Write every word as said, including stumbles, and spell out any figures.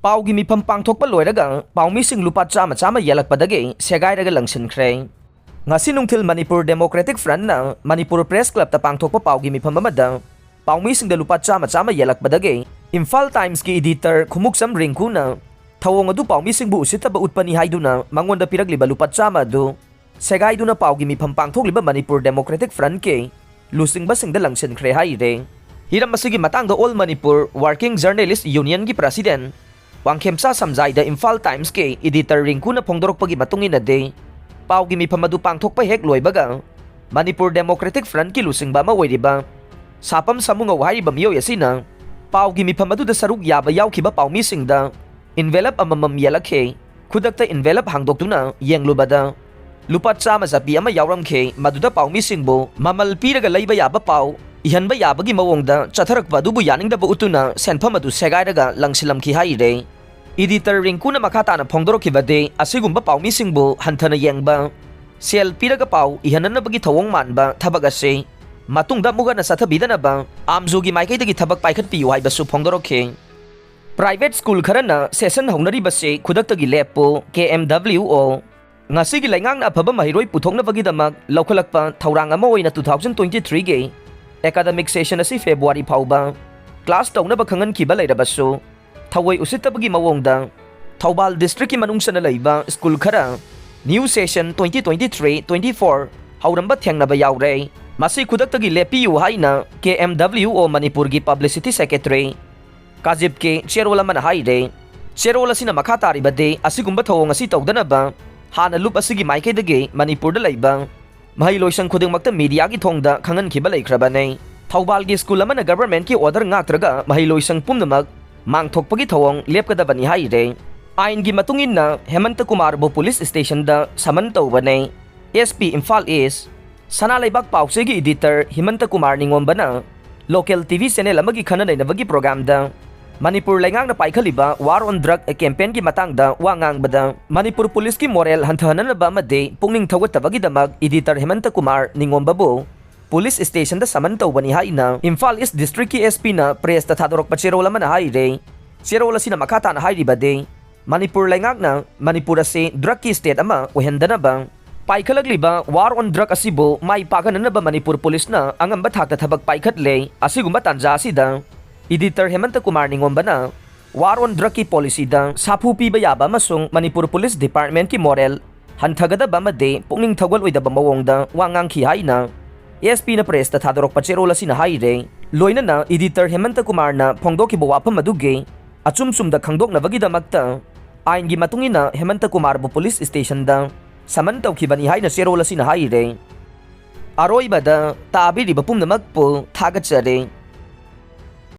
ꯄꯥꯎꯒꯤ ꯃꯤꯐꯝ ꯄꯥꯡꯊꯣꯛꯄ ꯂꯣꯏꯔꯒ ꯄꯥꯎꯃꯤꯁꯤꯡ ꯂꯨꯄꯥ ꯆꯥꯝꯃ ꯆꯥꯝꯃ ꯌꯦꯜꯂꯛꯄꯗꯒꯤ ꯁꯦꯒꯥꯏꯔꯒ ꯂꯪꯁꯤꯟꯈ꯭ꯔꯦ꯫ ꯉꯁꯤ ꯅꯨꯡꯊꯤꯜ ꯃꯅꯤꯄꯨꯔ ꯗꯦꯃꯣꯀ꯭ꯔꯦꯇꯤꯛ ꯐ꯭ꯔꯟꯠꯅ ꯃꯅꯤꯄꯨꯔ ꯄ꯭ꯔꯦꯁ ꯀ꯭ꯂꯕꯇ ꯄꯥꯡꯊꯣꯛꯄ ꯄꯥꯎꯒꯤ ꯃꯤꯐꯝ ꯑꯃꯗ ꯄꯥꯎꯃꯤꯁꯤꯡꯗ ꯂꯨꯄꯥ ꯆꯥꯝꯃ ꯆꯥꯝꯃ ꯌꯦꯜꯂꯛꯄꯗꯒꯤ ꯏꯝꯐꯥꯜ ꯇꯥꯏꯝꯁꯀꯤ ꯏꯗꯤꯇꯔ ꯈꯨꯃꯨꯛꯆꯝ ꯔꯤꯡꯀꯨꯅ ꯊꯧꯑꯣꯡ ꯑꯗꯨ ꯄꯥꯎꯃꯤꯁꯤꯡꯕꯨ ꯎꯁꯤꯠꯇꯕ ꯎꯠꯄꯅꯤ ꯍꯥꯏꯗꯨꯅ ꯃꯉꯣꯟꯗ ꯄꯤꯔꯛꯂꯤꯕ ꯂꯨꯄꯥ ꯆꯥꯝꯃ ꯑꯗꯨ ꯁꯦꯒꯥꯏꯗꯨꯅ ꯄꯥꯎꯒꯤ ꯃꯤꯐꯝ ꯄꯥꯡꯊꯣꯛꯂꯤꯕ ꯃꯅꯤꯄꯨꯔ ꯗꯦꯃꯣꯀ꯭ꯔꯦꯇꯤꯛ ꯐ꯭ꯔꯟꯠꯀꯤ ꯂꯨꯆꯤꯡꯕꯁꯤꯡꯗ ꯂꯪꯁꯤꯟꯈ꯭ꯔꯦ ꯍꯥꯏꯔꯦ꯫ ꯍꯤꯔꯝ ꯑꯁꯤꯒꯤ ꯃꯇꯥꯡꯗ ꯑꯣꯜ ꯃꯅꯤꯄꯨꯔ ꯋꯥꯔꯀꯤꯡ ꯖꯔꯅꯦꯂꯤꯁ ꯌꯨꯅꯤꯌꯟꯒꯤ ꯄ꯭ꯔꯁꯤꯗꯦꯟꯠ ꯋꯥꯡꯈꯦꯝꯆꯥ ꯁꯝꯖꯥꯏꯗ ꯏꯝꯐꯥꯜ ꯇꯥꯏꯝꯁꯀꯤ ꯏꯗꯤꯇꯔ ꯔꯤꯡꯀꯨꯅ ꯐꯣꯡꯗꯣꯔꯛꯄꯒꯤ ꯃꯇꯨꯡ ꯏꯟꯅꯗꯤ, ꯄꯥꯎꯒꯤ ꯃꯤꯐꯝ ꯑꯗꯨ ꯄꯥꯡꯊꯣꯛꯄ ꯍꯦꯛ ꯂꯣꯏꯕꯒ ꯃꯅꯤꯄꯨꯔ ꯗꯦꯃꯣꯀ꯭ꯔꯦꯇꯤꯛ ꯐ꯭ꯔꯟꯠꯀꯤ ꯂꯨꯆꯤꯡꯕ ꯑꯃ ꯑꯣꯏꯔꯤꯕ ꯁꯥꯄꯝ ꯁꯥꯃꯨꯉꯧ ꯍꯥꯏꯔꯤꯕ ꯃꯤꯑꯣꯏ ꯑꯁꯤꯅ ꯄꯥꯎꯒꯤ ꯃꯤꯐꯝ ꯑꯗꯨꯗ ꯁꯔꯨꯛ ꯌꯥꯕ ꯌꯥꯎꯈꯤꯕ ꯄꯥꯎꯃꯤꯁꯤꯡꯗ envelope ꯑꯃꯃꯝ ꯌꯦꯜꯂꯛꯈꯤ꯫ ꯈꯨꯗꯛꯇ envelope ꯍꯥꯡꯗꯣꯛꯇꯨꯅ ꯌꯦꯡꯂꯨꯕꯗ ꯂꯨꯄꯥ ꯆꯥꯝꯃ ꯆꯠꯄꯤ ꯑꯃ ꯌꯥꯎꯔꯝꯈꯤ꯫ ꯃꯗꯨꯗ ꯄꯥꯎꯃꯤꯁꯤꯡꯕꯨ ꯃꯃꯜ ꯄꯤꯔꯒ ꯂꯩꯕ ꯌꯥꯕ ꯄꯥꯎ ꯏꯍꯟꯕ ꯌꯥꯕꯒꯤ ꯃꯑꯣꯡꯗ ꯆꯠꯊꯔꯛꯄ ꯑꯗꯨꯕꯨ ꯌꯥꯅꯤꯡꯗꯕ ꯎꯠꯇꯨꯅ ꯁꯦꯟꯐꯝ ꯑꯗꯨ ꯁꯦꯒꯥꯏꯔꯒ ꯂꯪꯁꯤꯜꯂꯝꯈꯤ ꯍꯥꯏꯔꯦ꯫ ꯏꯗꯤꯇꯔ ꯔꯤꯡꯀꯨꯅ ꯃꯈꯥ ꯇꯥꯅ ꯐꯣꯡꯗꯣꯔꯛꯈꯤꯕꯗꯤ, ꯑꯁꯤꯒꯨꯝꯕ ꯄꯥꯎꯃꯤꯁꯤꯡꯕꯨ ꯍꯟꯊꯅ ꯌꯦꯡꯕ, ꯁꯦꯜ ꯄꯤꯔꯒ ꯄꯥꯎ ꯏꯍꯟꯅꯅꯕꯒꯤ ꯊꯧꯑꯣꯡ ꯃꯥꯟꯕ ꯊꯕꯛ ꯑꯁꯤ ꯃꯇꯨꯡꯗ ꯑꯃꯨꯛ ꯍꯟꯅ ꯆꯠꯊꯕꯤꯗꯅꯕ ꯑꯥꯝꯖꯨꯒꯤ ꯃꯥꯏꯀꯩꯗꯒꯤ ꯊꯕꯛ ꯄꯥꯏꯈꯠꯄꯤꯌꯨ ꯍꯥꯏꯕꯁꯨ ꯐꯣꯡꯗꯣꯔꯛꯈꯤ꯫ ꯄ꯭ꯔꯥꯏꯚꯦꯠ ꯁ꯭ꯀꯨꯜ ꯈꯔꯅ ꯁꯦꯁꯟ ꯍꯧꯅꯔꯤꯕꯁꯤ ꯈꯨꯗꯛꯇꯒꯤ ꯂꯦꯞꯄꯨ, ꯀꯦ ꯑꯦꯝ ꯗꯕ꯭ꯂꯤꯎ ꯑꯣ꯫ ꯉꯁꯤꯒꯤ ꯂꯩꯉꯥꯛꯅ ꯑꯐꯕ ꯃꯍꯩꯔꯣꯏ ꯄꯨꯊꯣꯛꯅꯕꯒꯤꯗꯃꯛ ꯂꯧꯈꯠꯂꯛꯄ ꯊꯧꯔꯥꯡ ꯑꯃ ꯑꯣꯏꯅ two thousand twenty-three ꯒꯤ academic session ꯑꯁꯤ February ꯐꯥꯎꯕ class ꯇꯧꯅꯕ ꯈꯪꯍꯟꯈꯤꯕ ꯂꯩꯔꯕꯁꯨ, ꯊꯑꯣꯏ ꯎꯁꯤꯠꯇꯕꯒꯤ ꯃꯑꯣꯡꯗ ꯊꯧꯕꯥꯜ district ꯀꯤ ꯃꯅꯨꯡ ꯆꯟꯅ ꯂꯩꯕ ꯁ꯭ꯀꯨꯜ ꯈꯔ new session twenty twenty-three twenty-four ꯍꯧꯔꯝꯕ ꯊꯦꯡꯅꯕ ꯌꯥꯎꯔꯦ꯫ ꯃꯁꯤ ꯈꯨꯗꯛꯇꯒꯤ ꯂꯦꯞꯄꯤꯌꯨ ꯍꯥꯏꯅ ꯀꯦ ꯑꯦꯝ ꯗꯕ꯭ꯂꯤꯎ ꯑꯣ ꯃꯅꯤꯄꯨꯔꯒꯤ publicity secretary ꯀꯥꯖꯤꯞꯀꯤ ꯆꯦꯔꯣꯜ ꯑꯃꯅ ꯍꯥꯏꯔꯦ꯫ ꯆꯦꯔꯣꯜ ꯑꯁꯤꯅ ꯃꯈꯥ ꯇꯥꯔꯤꯕꯗꯤ, ꯑꯁꯤꯒꯨꯝꯕ ꯊꯧꯑꯣꯡ ꯑꯁꯤ ꯇꯧꯗꯅꯕ ꯍꯥꯟꯅ ꯂꯨꯞ ꯑꯁꯤꯒꯤ ꯃꯥꯏꯀꯩꯗꯒꯤ ꯃꯅꯤꯄꯨꯔꯗ ꯂꯩꯕ ꯃꯍꯩꯂꯣꯏꯁꯪ ꯈꯨꯗꯤꯡꯃꯛꯇ media ꯒꯤ ꯊꯣꯡꯗ ꯈꯪꯍꯟꯈꯤꯕ ꯂꯩꯈ꯭ꯔꯕꯅꯤ꯫ ꯊꯧꯕꯥꯜꯒꯤ ꯁ꯭ꯀꯨꯜ ꯑꯃꯅ government ꯀꯤ order ꯉꯥꯛꯇ꯭ꯔꯒ ꯃꯍꯩꯂꯣꯏꯁꯪ ꯄꯨꯝꯅꯃꯛ ꯃꯥꯡꯊꯣꯛꯄꯒꯤ ꯊꯧꯑꯣꯡ ꯂꯦꯞꯀꯗꯕꯅꯤ ꯍꯥꯏꯔꯦ꯫ ꯑꯥꯏꯟꯒꯤ ꯃꯇꯨꯡ ꯏꯟꯅ ꯍꯦꯃꯟꯇ ꯀꯨꯃꯥꯔꯕꯨ police station ꯗ summon ꯇꯧꯕꯅꯤ꯫ S P ꯏꯝꯐꯥꯜ East, ꯁꯅꯥ ꯂꯩꯕꯥꯛ ꯄꯥꯎꯆꯦꯒꯤ editor ꯍꯤꯃꯟꯇ Kumar ꯅꯤꯉꯣꯝꯕꯅ local T V channel ꯑꯃꯒꯤ ꯈꯟꯅ ꯅꯩꯅꯕꯒꯤ program ꯗ ꯃꯅꯤꯄꯨꯔ ꯂꯩꯉꯥꯛꯅ ꯄꯥꯏꯈꯠꯂꯤꯕ war on drug campaign ꯒꯤ ꯃꯇꯥꯡꯗ ꯋꯥ ꯉꯥꯡꯕꯗ, ꯃꯅꯤꯄꯨꯔ police ꯀꯤ moral ꯍꯟꯊꯍꯟꯅꯅꯕ ꯑꯃꯗꯤ ꯄꯨꯛꯅꯤꯡ ꯊꯧꯒꯠꯇꯕꯒꯤꯗꯃꯛ editor ꯍꯦꯃꯟꯇ ꯀꯨꯃꯥꯔ ꯅꯤꯉꯣꯝꯕꯕꯨ police station ꯗ summon ꯇꯧꯕꯅꯤ ꯍꯥꯏꯅ ꯏꯝꯐꯥꯜ East district ꯀꯤ S P ꯅ press ꯇ ꯊꯥꯗꯣꯔꯛꯄ ꯆꯦꯔꯣꯜ ꯑꯃꯅ ꯍꯥꯏꯔꯦ꯫ ꯆꯦꯔꯣꯜ ꯑꯁꯤꯅ ꯃꯈꯥ ꯇꯥꯅ ꯍꯥꯏꯔꯤꯕꯗꯤ, ꯃꯅꯤꯄꯨꯔ ꯂꯩꯉꯥꯛꯅ ꯃꯅꯤꯄꯨꯔ ꯑꯁꯤ drugꯀꯤ state ꯑꯃ ꯑꯣꯏꯍꯟꯗꯅꯕ ꯄꯥꯏꯈꯠꯂꯛꯂꯤꯕ war on drug ꯑꯁꯤꯕꯨ ꯃꯥꯏ ꯄꯥꯛꯍꯟꯅꯅꯕ ꯃꯅꯤꯄꯨꯔ ꯄꯨꯂꯤꯁꯅ ꯑꯉꯝꯕ ꯊꯥꯛꯇ ꯊꯕꯛ ꯄꯥꯏꯈꯠꯂꯦ꯫ ꯑꯁꯤꯒꯨꯝꯕ ꯇꯥꯟꯖꯥ ꯑꯁꯤꯗ editor ꯍꯦꯃꯟꯇ ꯀꯨꯃꯥꯔ ꯅꯤꯉꯣꯝꯕꯅ war on drugꯀꯤ policyꯗ ꯁꯥꯐꯨ ꯄꯤꯕ ꯌꯥꯕ ꯑꯃꯁꯨꯡ ꯃꯅꯤꯄꯨꯔ ꯄꯨꯂꯤꯁ departmentꯀꯤ moral ꯍꯟꯊꯒꯗꯕ ꯑꯃꯗꯤ ꯄꯨꯛꯅꯤꯡ ꯊꯧꯒꯠꯂꯣꯏꯗꯕ ꯃꯑꯣꯡꯗ ꯋꯥ ꯉꯥꯡꯈꯤ ꯍꯥꯏꯅ SPꯅ pressꯇ ꯊꯥꯗꯣꯔꯛꯄ ꯆꯦꯔꯣꯜ ꯑꯁꯤꯅ ꯍꯥꯏꯔꯦ꯫ ꯂꯣꯏꯅꯅ editor ꯍꯦꯃꯟꯇ ꯀꯨꯃꯥꯔꯅ ꯐꯣꯡꯗꯣꯛꯈꯤꯕ ꯋꯥꯐꯝ ꯑꯗꯨꯒꯤ ꯑꯆꯨꯝ ꯆꯨꯝꯗ ꯈꯪꯗꯣꯛꯅꯕꯒꯤꯗꯃꯛꯇ ꯑꯥꯏꯟꯒꯤ ꯃꯇꯨꯡ ꯏꯟꯅ ꯍꯦꯃꯟꯇ ꯀꯨꯃꯥꯔꯕꯨ ꯄꯨꯂꯤꯁ stationꯗ summon ꯇꯧꯈꯤꯕꯅꯤ ꯍꯥꯏꯅ ꯆꯦꯔꯣꯜ ꯑꯁꯤꯅ ꯍꯥꯏꯔꯦ꯫ ꯑꯔꯣꯏꯕꯗ ꯇꯥꯕꯤꯔꯤꯕ ꯄꯨꯝꯅꯃꯛꯄꯨ ꯊꯥꯒꯠꯆꯔꯤ꯫